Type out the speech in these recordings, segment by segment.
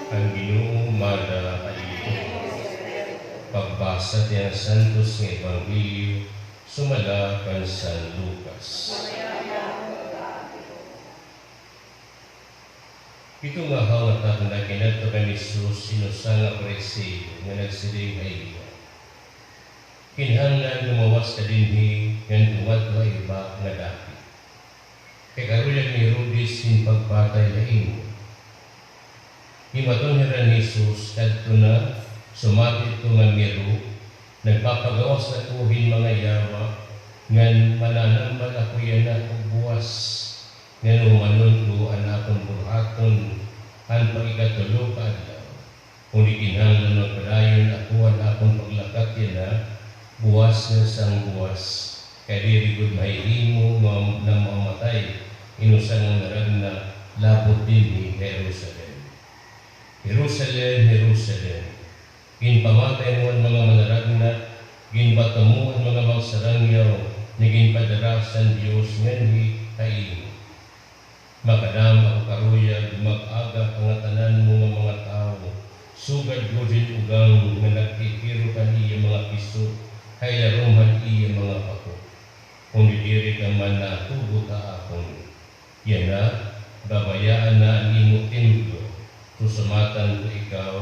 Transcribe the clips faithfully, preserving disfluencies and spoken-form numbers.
An Ginoo mada ha iyo. Pagbasa tiyan han Santos nga Ebanghelyo sumala kan San Lucas. Ito nga haw nga takna kinadto kan Jesus hin usa nga Fariseo nga nagsiring ha iya, "Kinahanglan lumawas ka dinhi ngan tumadto ha iba nga dapit, kay karuyag ni Herodes hin pagpatay ha imo." Himaton hira ni Jesus, "Kadto na, sumati ito nga miro, nagpapagawas ako hin mga yawa, ngan mananambal ako yana og buwas, ngan humanon ko an akon buhaton han pag-ikatulo ka adlaw. Kundi kinahanglan magpadayon ako han akon paglakat yana, buwas ngan sang buwas, kay diri gud mahihimo nga, nga mamatay in usa nga manaragna labot dinhi ha Jerusalem." "Jerusalem, Jerusalem, ginpamatay mo an mga manaragna, ginbato mo an mga magsarangyaw, nga ginpadara san Dios nganhi ha imo. Makadamo ako karuyag mag-aga ka ngatanan mo nga mga tawo, sugad gud hin ugang nga nagtitiro kan iya mga piso ha ilarom han iya mga pako. Kundi diri ka man natugot ha akon. Yana, babayaan na an imo templo, susumatan ko ikaw,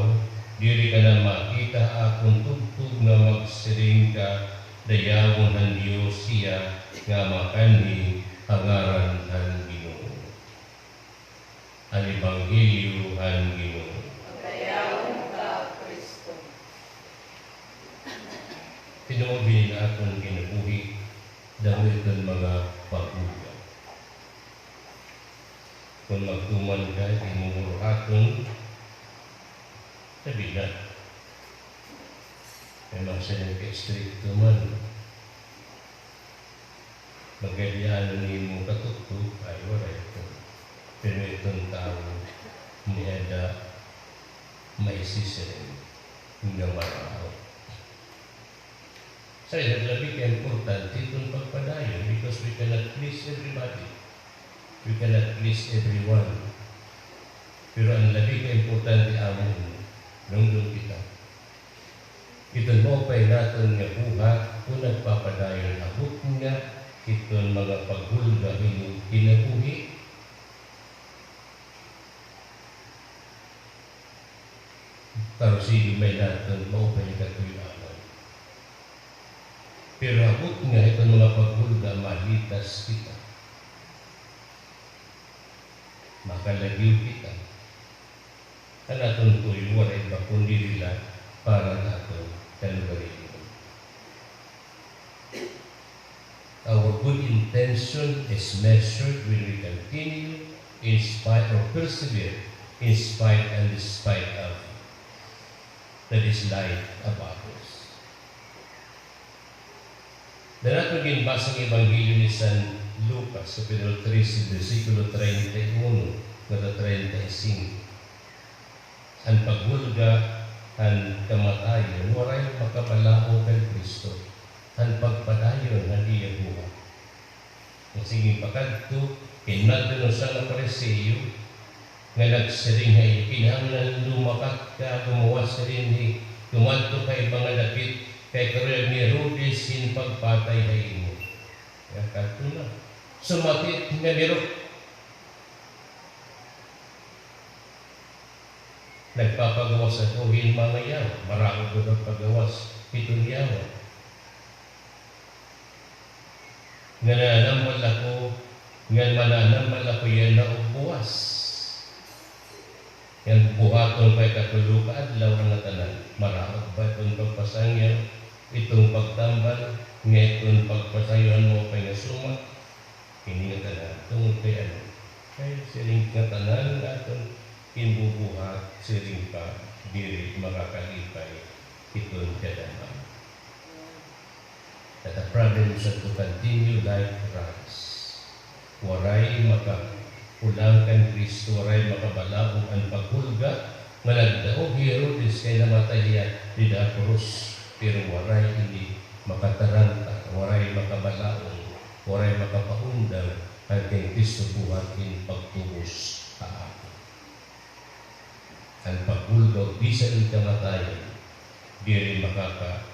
diri ka na makita ha akon tubtob nga magsiring ka, dayawon han Dios hiya nga makanhi ha ngaran han Ginoo." An Ebanghelyo han Ginoo. Padayaon ka, Kristo. Tinuod hini nga aton kinabuhi, damo iton mga pagbuga. Kon magtuman ka, imo buruhaton, labi na. Kay mga siring ka istrikto man. Magkadianon nimo katutog, ay, waray ito. Pero iton tawo, niada maisisiring nga maraot. Sa ila, labi ka importante iton pagpadayon, because we cannot please everybody. We cannot please everyone. Pero an labi ka importante amon, nindot kita. Iton maupay naton nga buhat kon nagpapadayon ha butnga hiton mga paghulga hiton kinabuhi. Pero sige, may naton maupay nga katuyoan. Pero ha butnga hiton mga paghulga, malitas kita. Makalagyo kita. An aton tuyo waray iba kundi diri la para han aton kalugaringon. Our good intention is measured when we continue in spite or persevere in spite and despite of the dislike of others. Diri naton ginbasa an Ebanghelyo ni San Lucas, Kapitulo trese, bersikulo treinta y uno ngadto treinta y cinco. An paghulga han kamatayon, waray makabalaog kan Kristo han pagpadayon han iya buhat. Nga sige pakadto, kinadto an usa nga Fariseo nga nagsiring ha iya, "Kinahanglan lumakat ka, lumawas ka dinhi, tumadto ka iba nga dapit, kay karuyag ni Herodes hin pagpatay ha imo." Nga kadto na. Sumati nga miro. Nagpapagawas ako hin mga yawa. Maraot gud an paggawas hiton yawa. Nga nananambal ako, ngan mananambal ako yana og buwas. Ngan bubuhaton ko ha ikatulo ka adlaw an ngatanan. Maraot ba iton pagpasangyaw, iton pagtambal, nga iton pagpasangyaw han maupay nga sumat? Ini ngatanan, tungod kay ano? Kay siring ngatanan nga aton ginbubuhat, siring pa, diri makakalipay hiton kadam-an. That the problem is to continue like rats. Waray makakulang kan Kristo, waray makabalaog an paghulga nga nagdaog hi Herodes kay namatay hiya dida ha krus, pero waray ini makataranta, waray makabalaog, waray makapaundang han kan Kristo buhat hin pagtubos ha aton. An pagkulba bisan hin kamatayon, diri makaka-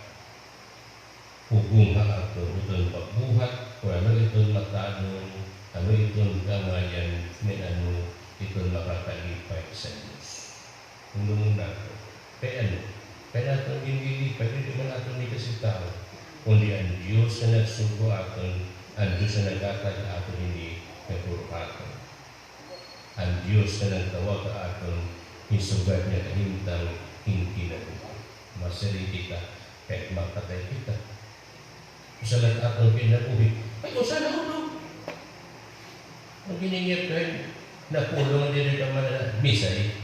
Hughong ha aton iton mabuhat, kon ano iton matanom, ano iton kaangayan, ngan ano iton makakalipay sa Dios. Hunongon naton. Kay ano? Kay an aton ginlilipay, diri man aton ikas-itawo, kundi an Dios nga nagsulbo ha aton, an Dios nga naghatag ha aton hini nga buruhaton. An Dios nga nagtawag ha aton hin sugad nga kahimtang hin kinabuhi. Masiring kita, kahit mapatay kita. Usa la it aton kinabuhi. Ay, usa na hulog. An giningyap kay napulong diri ka man na misay.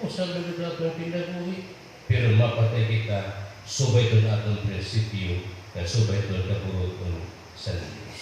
Usa la it aton kinabuhi. Pero mapatay kita, subay iton aton prinsipyo, nga subay iton kaburuton sa Dios.